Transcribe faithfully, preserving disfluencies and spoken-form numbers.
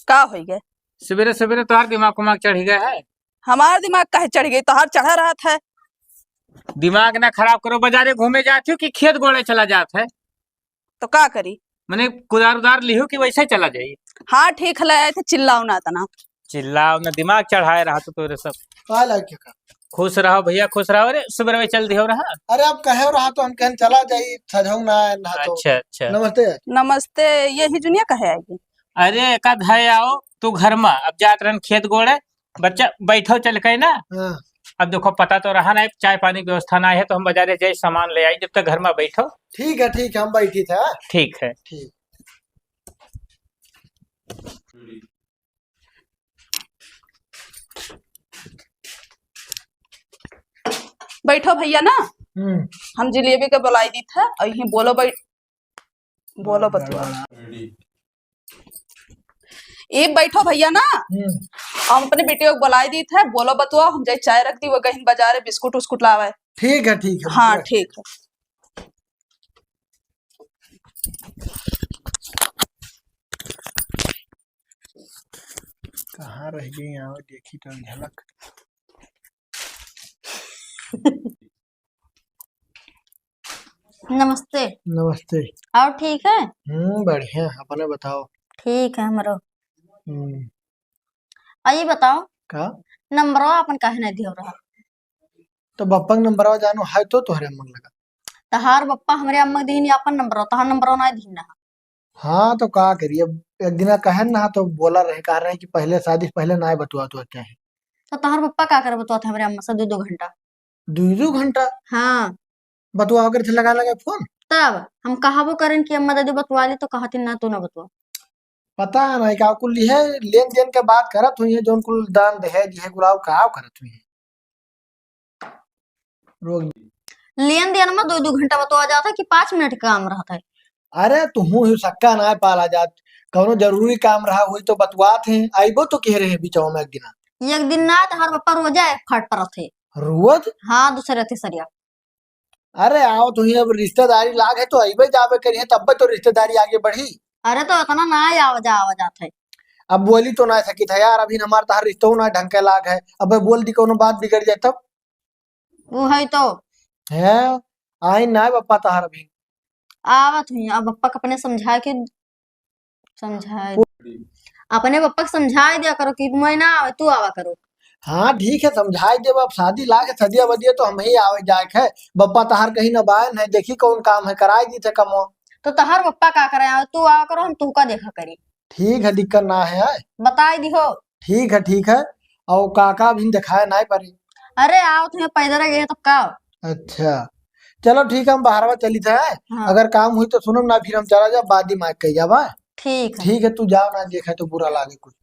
का होइ गए? सबेरे सबेरे तोहार दिमाग उमाग चढ़ि गए है? हमार दिमाग काहे चढ़ि गए? तोहार चढ़ा रहत है। दिमाग ना खराब करो, बजारे घूमे जात हो कि खेत गोड़े चला जात है? तो का करी? मने कुदार उदार लिहो कि वैसे चला जाई? हाँ, ठीक है, ले आए थे, चिल्लाओ ना इतना। चिल्लाओ ना, दिमाग चढ़ाए रहा तो तोरे सब। का लाग के का? खुश रहो भैया, खुश रहो। अरे, सुबह में चल दियो रहा। अरे, आप कहे रहा तो हम कहन चला जाई, सजहू ना आए ना तो। अच्छा, अच्छा। नमस्ते। नमस्ते, यही जुनिया कहे आएगी? अरे, एकाध है आओ, तू घर में, अब जात रहन खेत गोड़े, बच्चा बैठो चल के ना। हाँ। अब देखो, पता तो रहा ना, चाय पानी की व्यवस्था ना है, तो हम बजारे जाए, सामान ले आई, जब तक घर में बैठो। ठीक है, ठीक है, हम बैठी थे, हाँ? ठीक है। ठीक। बैठो भैया ना, हम्म। हम जिलेबी के बुलाई दी था, और यहीं बोलो बैठ, बोलो बतुआ। ए बैठो भैया ना, हम्म। हम अपने बेटियों को बुलाई दी था, बोलो बतुआ, हम जाए चाय रख दी, वो गहिन बाजारे बिस्कुट उस्कुट लावे। ठीक है, ठीक है, हाँ, बिल्कुल। ठीक है। कहाँ रह गई यहाँ, देखी तो झलक। नमस्ते। नमस्ते। और ठीक है? हम्म, बढ़िया, अपने बताओ। ठीक है हमरो। हम्म। आ, ये बताओ, का? नंबरवा अपन काहे नहीं दियो रहा? तो बप्पा के नंबरवा जानो है तो तोहरे अम्मा के लगा। तहार बप्पा हमरे अम्मा के दीन अपन नंबरवा, तहार नंबरवा नहीं दीन रहा। हाँ, तो का करी, अब एक दिना कहन ना, तो बोला रहे, कह रहे कि पहले शादी से पहले ना बतुआ तो क्या है। तो तहार बप्पा का करे बतुआ था हमरे अम्मा से दो दो घंटा? दो दो घंटा? हाँ। बतुआ ओकर से लगा लगा फोन? तब हम कहबो करेन कि अम्मा दादी बतुआ ली, तो कहती ना, तू ना बतुआ। पता नहीं का कुल है, लेन देन के बात करत हुई है, जौन कुल दान दहेज है, गुलाब का करत हुई है। रोक। लेन देन में दो दो घंटा बतुआ जाता कि पाँच मिनट का काम रहता है। अरे, तुहू ही सक्का ना पाला जात, कौनो जरूरी काम रहा हुई तो बतुआत हैं, आइबो तो कह रहे हैं बिचवा में एक दिना। एक दिन ना, तो हर बप्पा रोजा एक फाट परत है। रोज? हाँ, दूसरे तीसरिया। अरे, आओ तो ही, अब रिश्तेदारी लाग है तो अइबे जाबे करिए, तब तो रिश्तेदारी आगे बढ़ी। अरे, तो इतना ना आवा जा, आवा जात है। अब बोली तो ना सकित है यार, अभी हमार तहार रिश्तो ना ढंग के लाग है, अब बोल दी कोनो बात बिगड़ जाए तब। वो है तो। हैं? आई ना बप्पा तहार अभी। आवत हुई, अब बप्पा के अपने समझा के समझाए। अपने बप्पा के समझाए दिया करो कि मैं ना आवे, तू आवा करो। हाँ, ठीक है, समझाए देब। अब शादी लाग है, सदिया बदिया तो हम ही आवे जाए के है। बप्पा तहार कहीं ना बायन है, देखी कौन काम है, कराए दी थे कमो। तो तहार बप्पा का करे आवे, तू आवा करो, हम तू का देखा करी। ठीक है, दिक्कत ना है, आए। बताए दिहो। ठीक है, ठीक है। और काका भी दिखाए ना पड़े। अरे, आओ, तुम्हें पैदल गए तब का? अच्छा, चलो ठीक है, हम बाहरवा चली थे। हाँ। अगर काम हुई तो सुनो ना, फिर हम चला जाब, बाद में कही जाबा। ठीक है। ठीक है, तू जाओ ना, देखे तो बुरा लागे कुछ।